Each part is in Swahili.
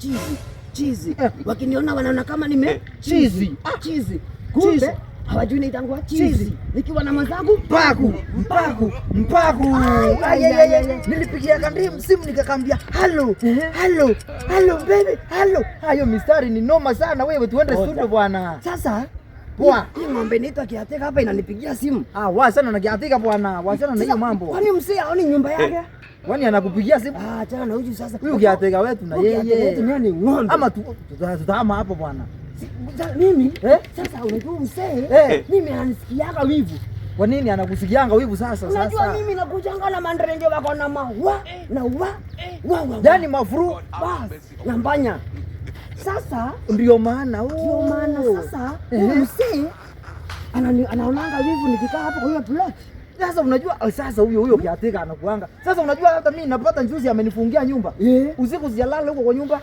Chizi, chizi. Eh. Wakiniona wanaona kama nime Chizi. Chizi. Kumbe Chizi. Hawajui naitangwa chizi. Chizi. Nikiwa na mwenzangu Mpaku, mpaku, mpaku. Ai, Ai, ai, ai, ai, ai. ai. Nilipigia Kandim simu nikakambia, "Hello, hello, hello baby, hello." Hayo mistari ni noma sana wewe, tuende Ngoja. studio bwana. Sasa Poa. hii ng'ombe inaitwa Kiateka hapa inanipigia simu. Ah, wachana na Kiateka bwana, wachana na hiyo mambo. Kwani msee haoni nyumba yake? Kwani anakupigia simu? Ah, achana na huyu sasa. Huyu Kiateka wetu na Huyu Kiateka yeye. wetu naye ni ng'ombe. Ama tutahama hapo bwana. Mimi Eh? sasa unajua msee Eh. mimi ananisikiaga wivu. Kwa nini anakusikianga wivu sasa Unajua sasa? mimi nakujanga na mandrenje wako na mawa na wa wa wa. Yaani mafuru Bas, na mbanya. Sasa ndio maana. ndio maana sasa huyu msee anaonanga wivu nikikaa hapo kwa hiyo plot. Sasa unajua sasa huyo huyo Kiateka anakuanga. Sasa unajua hata mimi napata njuzi amenifungia nyumba. Eh. Usiku sijalala huko kwa nyumba.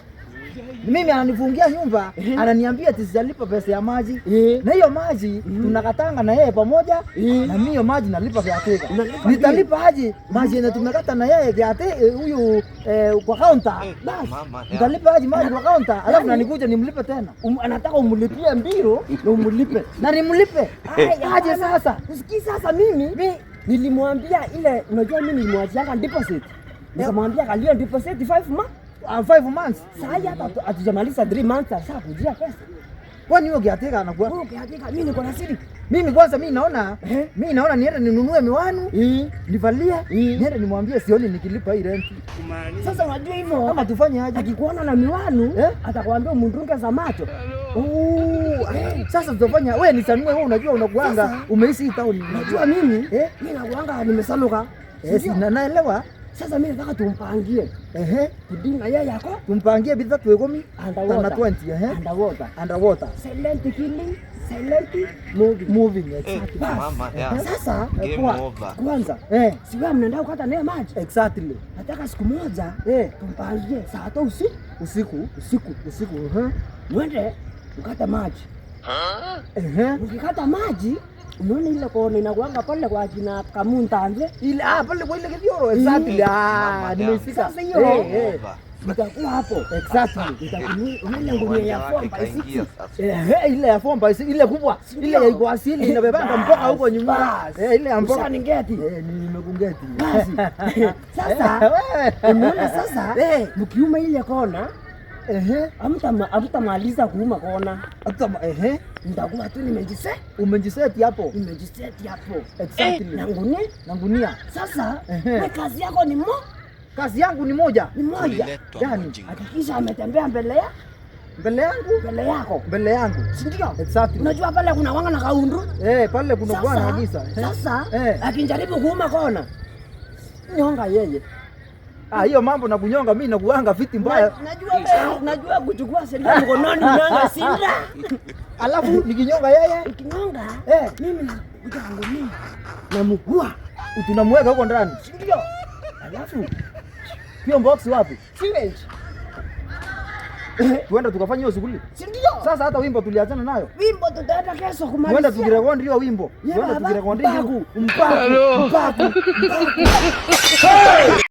Mimi ananifungia nyumba, ananiambia ati sijalipa pesa ya maji. Eh. Na hiyo maji tunakatanga na yeye pamoja na mimi hiyo maji nalipa Kiateka. Unalipa Nitalipa aje maji yenye tumekata na yeye Kiateka huyu kwa counter? Bas. Nitalipa aje maji kwa counter? Alafu na nikuja nimlipe tena. Anataka umlipie mbio na umlipe. Na nimlipe. Ai, Aje hapana. sasa? Usikii sasa mimi nilimwambia ile, unajua mimi nilimwachianga deposit. Nikamwambia kalio deposit 5 ma. 5 months. Saa hii hata hatujamaliza 3 months ashakujia pesa. Kwani huyo Kiateka anakuwa Wewe ukiandika mimi niko na siri. Mimi kwanza mimi naona Eh? mimi naona niende ninunue miwani nivalie Eh. niende nimwambie sioni nikilipa hii rent. Sasa unajua hivyo Ama tufanye aje? akikuona na miwani Eh? atakwambia umdunge za macho. Oh, sasa tutafanya wewe nisanue wewe unajua unakuanga Sasa- umeishi hii town. Unajua mimi Eh? mimi nakuanga nimesanuka. Eh, si naelewa. Sasa mimi nataka tumpangie Ehe. kudina yeye yako Tumpangie bidhaa 10 underwater. na 20 ehe. Underwater. Underwater. Silent killing, silent moving. Moving exactly. Bas. Mama ya. Sasa Game poa. over. Kwanza Eh, si wewe mnaenda kukata naye maji. exactly. Nataka siku moja Eh, tumpangie saa tatu usiku usiku usiku usiku ehe. mwende mkate maji. Ehe. Mkikata maji, unaona ile kona inakuanga pale kwa kina Kamuntanze. Ile pale kwa ile Kithioro exactly. Ah, Mama ya. nimeifika. Sasa hiyo Eh, eh. nitakuwa hapo. Exactly. Nitakunua ile ngunia ya Uwanja wake 4 by 6. kaingia sasa. Eh, ile ya 4 by 6 ile kubwa, ile ya iko asili inabebanga mpaka huko nyuma. Bas. Eh, ile ya mpaka. Ushaningeti. Eh, nimekungeti. Basi. Sasa umeona sasa Eh. mkiuma ile kona Ehe. hamtamaliza kuuma kona. Hata ehe, Nitakuwa tu nimejise umejiseti hapo. nimejiseti hapo Exactly. na ngunia. Na ngunia. Sasa Ehe. we kazi yako ni Kazi yangu ni moja. ni moja, Uliletwa Gani? mjinga. hakikisha ametembea mbele ya Mbele yangu, mbele yako, mbele yangu. si ndio? Exactly. Unajua pale kuna wanga na kaundu. Eh, pale kuna bwana Sasa, kabisa. Eh. sasa Eh. akijaribu kuuma kona, nyonga yeye. Ah, hiyo mambo na kunyonga mimi nakuanga fiti mbaya. Najua wewe, najua kuchukua sheria mkononi unanga sinda. Alafu nikinyonga yeye, Ukinyonga Eh. mimi nakuja ngunia na mgua, tunamweka huko ndani. si ndio? Alafu Hiyo box wapi? sewage, Tuende tukafanya hiyo shughuli. si ndio? Sasa hata wimbo tuliachana nayo. Wimbo tutaenda kesho Tuende kumalizia. tukirekodi hiyo wimbo. Ye Tuende baba, tukirekodi hiyo. mpaku. Mpaku, mpaku.